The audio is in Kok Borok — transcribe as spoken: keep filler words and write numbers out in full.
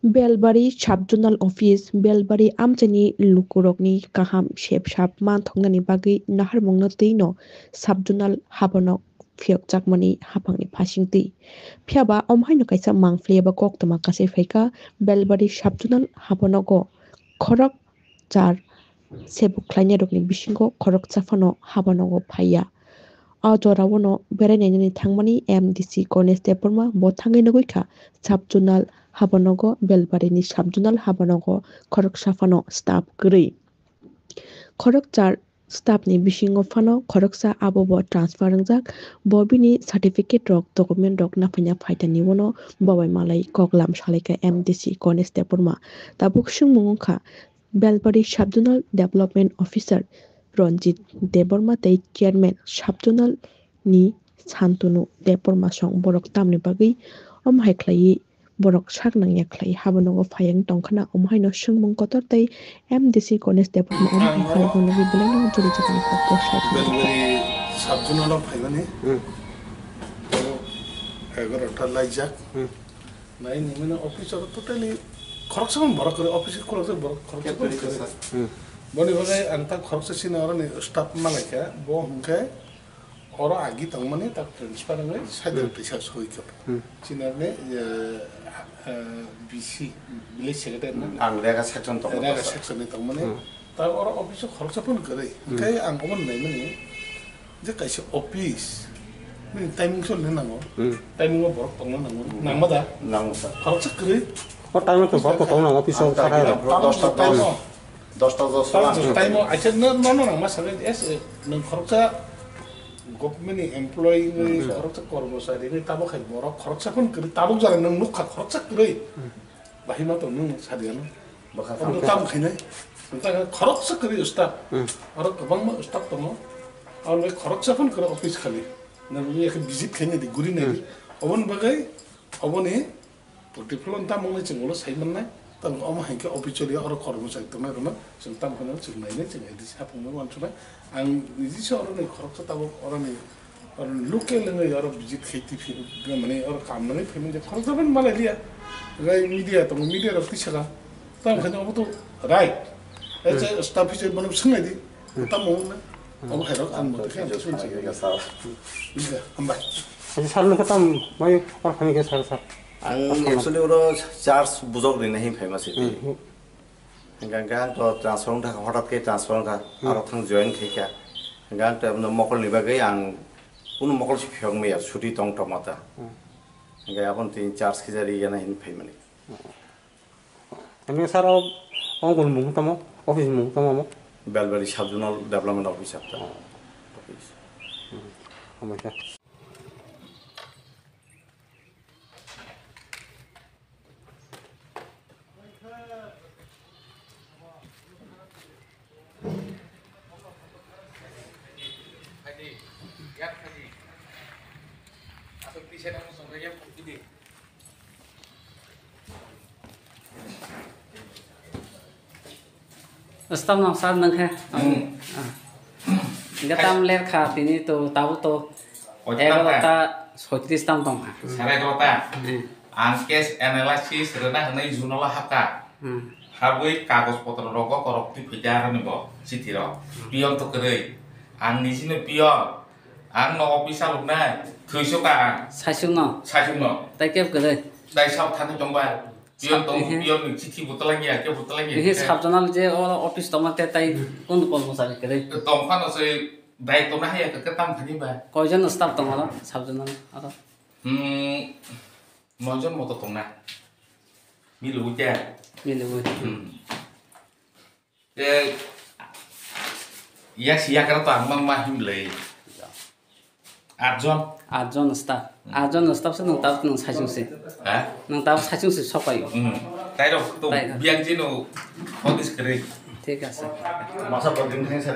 Belbari Sub-Zonal Office, Belbari amchaini lukurokni kaham sep sap manthoknani bagwi naharmungno twino Sub-Zonal habanok phiyokjakmani haphangni phasingtwi. Phiyaba omo haino kaisa mangphliyaba koktwma kasai phaikha, Belbari Sub-Zonal habanogo khorok char sebuk khlainairokni bisingo khoroksa phano habanogo phaiya. A joraono berai nainani thangmani M D C Ganesh Debbarma bo thangwi nugwi kha, Sub-Zonal habanogo Belbarini Sub-Zonal habanogo khoroksa phano staff kwrwi. Khorok char staff ni bisingo phano khoroksa abo bo transfer wngjak, bo bini certificate rok, document rok naphaina phaitani uano bo bai malai koklam salaikha M D C Ganesh Debbarma. Tabuk swngmung wngkha, Belbari Sub-Zonal Development Officer Ranjit Debbarma tei Chairman Sub-Zonal ni Santanu Debbarma song borok tamni bagwi omo hai khlaiwi borok sak nangya khlai habanogo phaiya wng tongkhana, omo haino swngmung kotor tei M D C Ganesh Debbarma omo hai khlai hwnwi belai no jori jakani kok kok sai tongkha. Belbari Sub-Zonal o phaimani. Hmm. Egarota laijak. Hmm. Nai ni mane office oro totally khoroksa borok kwrwi, office khoroksa borok khoroksa kwrwi. Hmm. Boni bagwi ang ta khoroksa sini oro ni staff malaikha, bo hwnkhe oro agi tongmani tak transfer wngwi side Hmm. kaisa soi khe. Hmm. Chini oro ni, eh, eh, B C, village secretary na? Ang rega section tongmani. Rega section ni tongmani. Hmm. Ta oro office o khoroksa phano kwrwi. Hmm. Hwnkhe ang omo naimani je kaisa office nini timing choli nango. Hmm. Timing o borok tongna nango. Hmm. Nangma da? Nango, sir. Khoroksa kwrwi. O time o to borok tongna nango, office o. Ang ta sakha. Gina bro, dosta time o. Dosta dos. Time o, aisa no, no, no, nangma sabai, yes, eh, nwng khoroksa government ni employee ni, hmm, khoroksa kormochari ni, tabuk hai borok khoroksa phano kwrwi, tabuk jora nwng nukha khoroksa kwrwi. Hmm. Bahai ma tong nwng sadi ano. Bwkha. Obo tamo khainai. Wngkha khoroksa kwrwi staff. Hmm. Oro kwbangma staff tongo. Abo bai khoroksa phano kwrwi office khali. Nwng wngya khe visit khainai di, guri nai di. Hmm. Oboni bagwi, oboni protocol tamo wngwi chwng ulo sai mannai. Tamo omo hai khe office choli oro kormo chai tongnai rwno chwng tamo kheno chwng nainai chwng A D C hapung bai uansuknai. Ang niji se oroni khoroksa tabuk oroni Oro local wngwi oro visit khai twi phi-, mane oro kam nangwi phaimani je khoroksa phano malai liya. Gai media tongo, media rok twi saka. Tamo khe obo to right. Ese staff hisabe bono swngnai di. Tamo wngna. Obo hai rok ang mothe khe ang swngnai. Hambai. Acha sir nokhe tam mai or phani khe sir, sir. Ang actually oro charge bujok rinai hin phaima se. Hmm. Hingkha hingkha ang to transfer wngkha, hotat khe transfer wngkha, hmm, aro thang join khaikha. Hingkha ang to mokol ni bagwi ang kunu mokol se phiyok maya, chuti tong tongma ta. Hmm. Hingkha aboni twi charge khija ri yana hin phaimani. Ani sir o, o gun mung tamo, office mung tamo mo? Belbari Sub Zonal Development Office ta. Oh. Office. Hmm. Hambai kha. Stop no, sir, nang khe. Hmm. Ah. Gatam ler kha, tini to, tabu to. Oita egarota soitris tam tong kha. Sarai egarota. Hmm. Ang case analysis rwna hwnwi Zonal o hapkha. Hmm. Habwi kagoj potro rogo korok twi phaikha aroni bo chithi rok. Hmm. Pion to kwrwi. Ang nijino pion. Ang no office aluknai. Thwiso ka ang. Saichung no. Saichung no. Tai keb kwrwi. Tai sab thani tongba. Pion tong, ehe. Pion ni chithi butala ya, ke butala ya. Ehe, sub zonal je o office tongma te tai kun kon mosa kere. Tong phano se dai to na ya ke tam khani ba. Koijon staff tong oro sub zonal oro? Hmm, noijon moto tong na. Milu uja. Milu uja. Hmm. Te yak si yakra to ang mang ma him le. Atjon. Atjon staff. Hmm. Atjon staff se nung tab nung saichung se. Ha? Nung tab saichung se sopai. Hmm. Tai rok to tai biang jino office kere. Thik ase. Masa bodin thang sare.